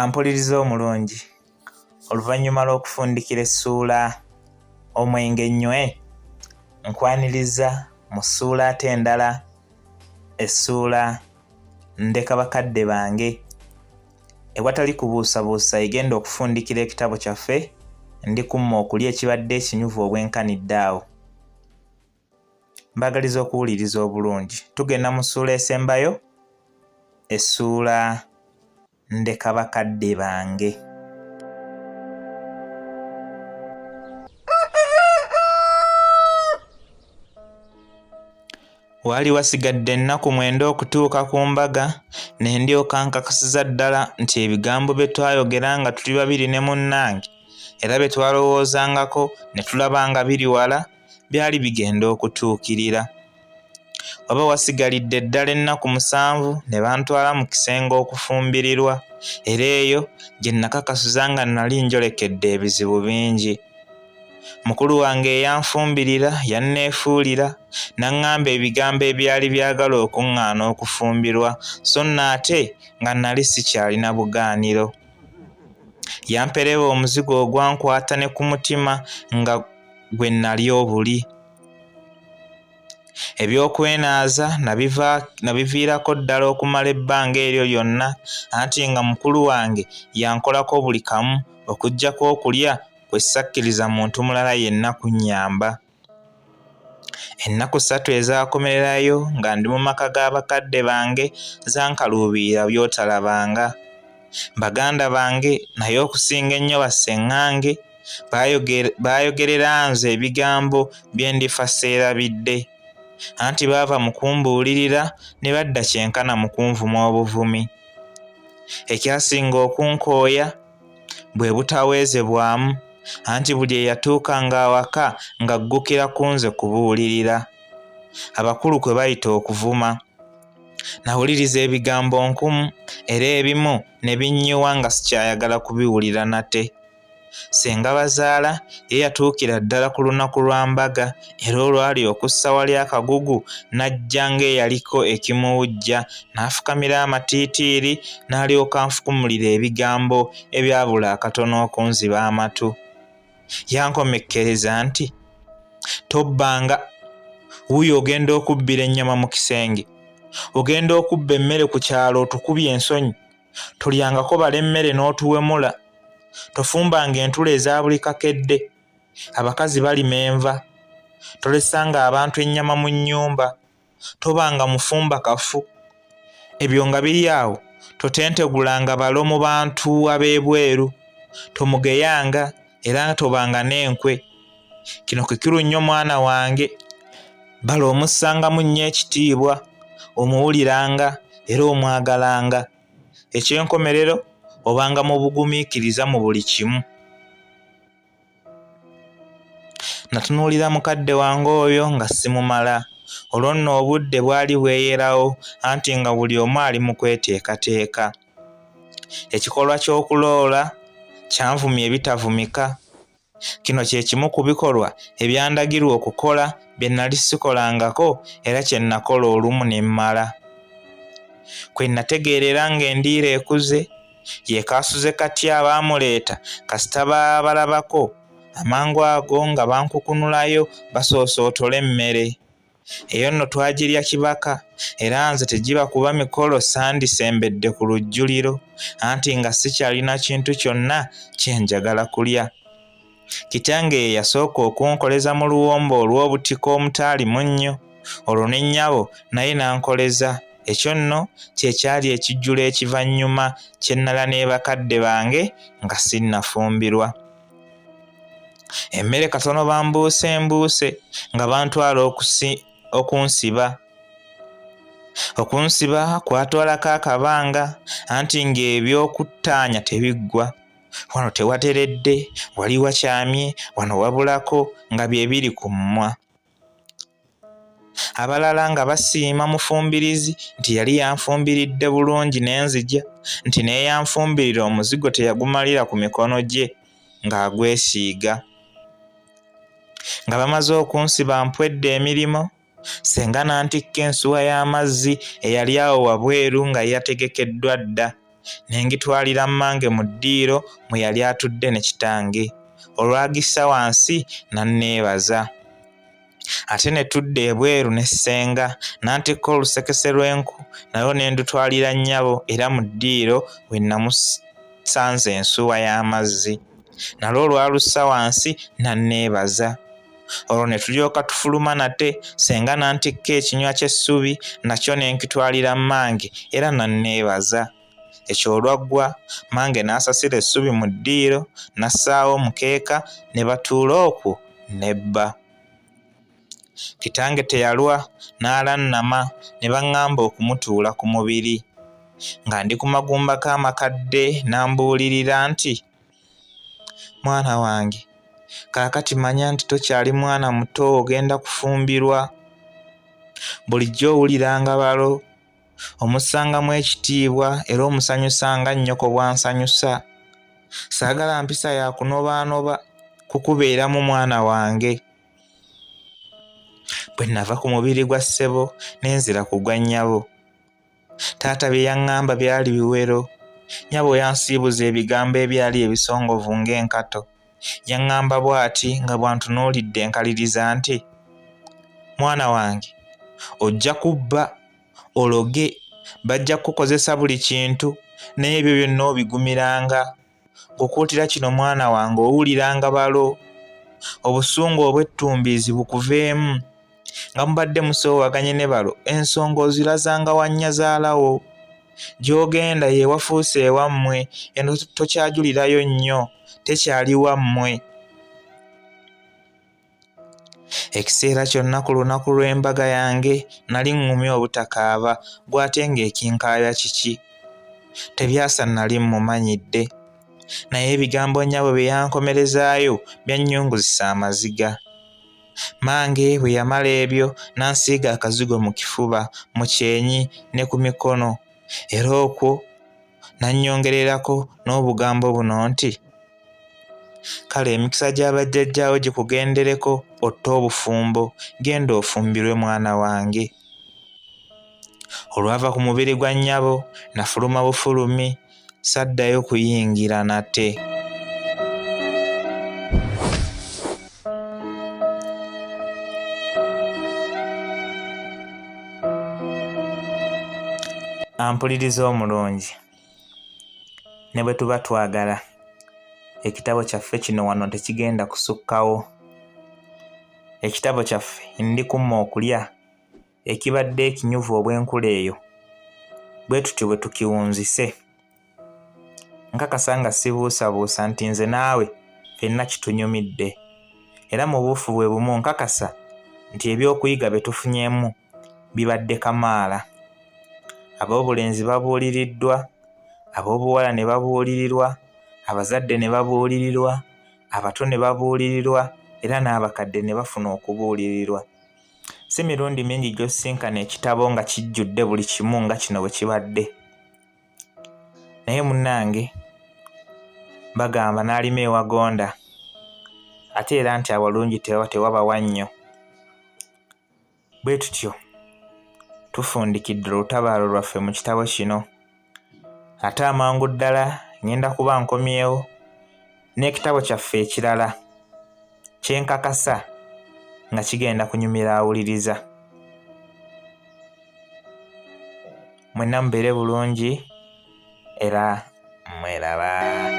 Ampuliriza omulungi, oluvannyuma lw'okufundikira essuula Omwenge Nnywe, nkwaniriza mu ssuula ate endala, essuula Ndeka Bakadde Bange. Ewatali kubuusabuusa egenda okufundikira ekitabo kyaffe Ndi Kumma Okulya ekibadde ekinyuvu obwenkanidde awo. Mbaagaliza okuwuliriza obulungi. Tugenda mu ssuula esembayo, essuula Ndeka Bakadde Bange. Waali wasigadde ennaku mwenda okutuuka ku mbaga, ne ndyoka nkakasiza ddala nti ebigambo bye twayogera nga tuli babiri ne munnange era bye twalowoozangako ne tulaba nga biri wala, byali bigenda okutuukirira. Waba wasigalidde ddala ennaku musanvu ne bantwala mu kisenge okufumbirirwa, era eyo gye nnakakasiza nga nnali njolekedde ebizibu bingi. Mukulu wange eyanfumbirira yanneefuulira n'aŋŋamba ebigambo ebyali byagala okuŋŋaana okufumbirwa so nno ate nga nnali sikyalina bugaaniro. Yampereba omuzigo ogwankwata ne ku mutima nga gwe nnali obuli. Eby'okwenaaza nabiviirako ddala okumala ebbanga eryo lyonna anti nga mukulu wange yankolako buli kamu okuggyako okulya kwe ssakkiriza muntu mulala yenna kunnyamba. Ennaku ssatu ezaakomererayo nga ndi mu maka ga bakadde bange zankaluubirira by'otalabanga. Baganda bange naye okusinga ennyo basseŋŋange baayogerera nze ebigambo bye ndifa seerabidde. Anti baava mu kumbuulirira ne badda kyenkana mu kunvuma obuvumi. Ekyasinga okunkooya bwe butaweezebwamu anti buli eyatuukanga awaka ng'aggukira ku nze kubuulirira. Abakulu kwe bayita okuvuma. Nawuliriza ebigambo nkumu era ebimu ne binnyiwa nga sikyayagala kubiwulira nate. Ssenga bazaala ye yatuukira ddala ku lunaku lwa mbaga era olwali okussa wali akagugu n'ajja ng'eyaliko ekimuwujja n'afukamira amatiitiiri n'alyoka anfukumulira ebigambo ebyabula akatono okunziba amatu. Yankomekkereza nti, Tobbanga, wuuyo ogenda okubbira ennyama mu kisenge, ogenda okubba emmere ku kyalo otukubye ensonyi. Tolyangako bala emmere n'otuwemula. Tofumbanga entula eza buli kakedde. Abakazi balima enva. Tolesanga abantu ennyama mu nnyumba. Tobanga mufumba kafu. Ebyo nga biri awo, totentegulanga balo mu bantu ab'ebweru. Tomugeyanga era tobanga n'enkwe. Kino kikulu nnyo mwana wange. Balo omussangamu nnyo ekitiibwa, omuwuliranga era omwagalanga. Eky'enkomerero, obanga mu bugumiikiriza mu buli kimu. Natunuulira mukadde wange oyo nga simumala. Olwo nno obudde bwali bweyerawo anti nga buli omu ali mu kweteekateeka. Ekikolwa ky'okuloola kyanvumya ebitavumika. Kino kye kimu ku bikolwa ebyandagirwa okukola bye nnali sikolangako era kye nnakola olumu ne mmala. Kwe nnategeerera ng'endiiro ekuze, ye kaasuze katya abaamuleeta kasita baabalabako, amangu ago nga bankukunulayo basoosootola emmere. Eyo nno twagirya kibaka era nze tegiba kuba mikolo sandisembedde ku lujjuliro anti nga sikyalina kintu kyonna kye njagala kulya. Kitange ye yasooka okunkoleza mu luwombo olw'obutiko omutaali munnyo olwo ne nnyabo naye n'ankoleza. Ekyo nno kye kyali ekijjulo ekivannyuma kye nnalya ne bakadde bange nga sinnafumbirwa. Emmere katono bambuuse mbuuse nga bantwala okunsiba. Okunsiba kwatwalako akabanga anti ng'eby'okuttaanya tebiggwa. Wano tewateredde, wali wakyamye, wano wabulako nga bye biri ku mumwa. Abalala nga basiima mufumbirizi nti yali yanfumbiridde bulungi ne nzija, nti n'eyanfumbirira omuzigo teyagumalira ku mikono gye ng'agwesiiga. Nga bamaze okunsiba mpwedde emirimu, ssenga n'antikka ensuwa y'amazzi eyali awo wabweru nga yategekeddwa dda. Ne ngitwalira mmange mu ddiiro mwe yali atudde ne kitange. Olwagissa wansi n'anneebaza. Ate ne tudda ebweru ne ssenga n'antikka olusekese lw'enku nalwo ne ndutwalira nnyabo era mu ddiiro we nnamusanze ensuwa y'amazzi. Nalwo olwalussa wansi n'anneebaza. Olwo ne tulyoka tufuluma nate, ssenga n'antikka ekinywa ky'essubi nakyo ne nkitwalira mmange era n'anneebaza. Ekyo olwaggwa, mmange n'asasira essubi mu ddiiro n'assaawo omukeeka ne batuula okwo ne bba. Kitange teyalwa n'alannama ne baŋŋamba okumutuula ku mubiri. Nga ndi ku magumba g'amakadde n'ambuulirira nti, Mwana wange, kaakati manya nti tokyali mwana muto ogenda kufumbirwa. Bulijjo owuliranga balo, omussangamu ekitiibwa era omusanyusa nga nnyoko bw'ansanyusa. Saagala mpisa ya kunobaanoba kukubeeramu mwana wange. Bwe nava ku mubiri gwa ssebo ne nzira ku gwa nnyabo. Taata bye yaŋŋamba byali biwero. Nnyabo yansiibuza ebigambo ebyali ebisongovu ng'enkato. Yaŋŋamba bw'ati nga bw'antunuulidde enkaliriza nti, Mwana wange, ojja kubba, ologe, bajja kukukozesa buli kintu, naye ebyo byonna obigumiranga. Nkukuutira kino mwana wange, owuliranga balo. Obusungu obw'ettumbiizi bukuveemu. Nga mubadde musoowaganye ne balo, ensonga ozirazanga wa nnyazaala wo. Gy'ogenda ye wafuuse ewammwe, eno tokyajulirayo nnyo, tekyali wammwe. Ekiseera kyonna ku lunaku lw'embaga yange nali ŋŋumye obutakaaba, ggwe ate ng'ekinkaabya kiki? Tebyasa nali mmumanyidde. Naye ebigambo nnyabo bye yankomerezaayo byannyunguzisa amaziga. Mmange bwe yamala ebyo n'ansiiga akazigo mu kifuba, mu kyenyi ne ku mikono era okwo n'annyongererako n'obugambo buno nti, Kale emikisa gya bajjajjaawo gikugendereko otte obufumbo, genda ofumbirwe mwana wange. Olwava ku mubiri gwa nnyabo nafuluma bufulumi, saddayo kuyingira nate. Ampuliriza omulungi. Ne bwe tuba twagala, ekitabo kyaffe kino wano tekigenda kusukkawo. Ekitabo kyaffe Ndi Kumma Okulya ekibadde ekinyuvu obw'enkula eyo, bwe tutyo bwe tukiwunzise. Nkakasa nga sibuusabuusa nti nze naawe ffenna kitunyumidde. Era mu buufu bwe bumu nkakasa nti ebyokuyiga bye tufunyeemu bibadde kamaala. Ab'obulenzi babuuliriddwa, ab'obuwala ne babuulirirwa, abazadde ne babuulirirwa, abato ne babuulirirwa era n'abakadde ne bafuna okubuulirirwa. Si mirundi mingi gy'osisinkana ekitabo nga kijjudde buli kimu nga kino bwe kibadde. Naye munnange bagamba n'alima ewagonda ate era nti awalungi tewaba wannyo. Bwe tutyo tufundikidde olutabaalo lwaffe mu kitabo kino. Ate amangu ddala ŋŋenda kuba nkomyewo n'ekitabo kyaffe ekirala kye nkakasa nga kigenda kunyumira awuliriza. Mwenna mubeere bulungi era mweraba.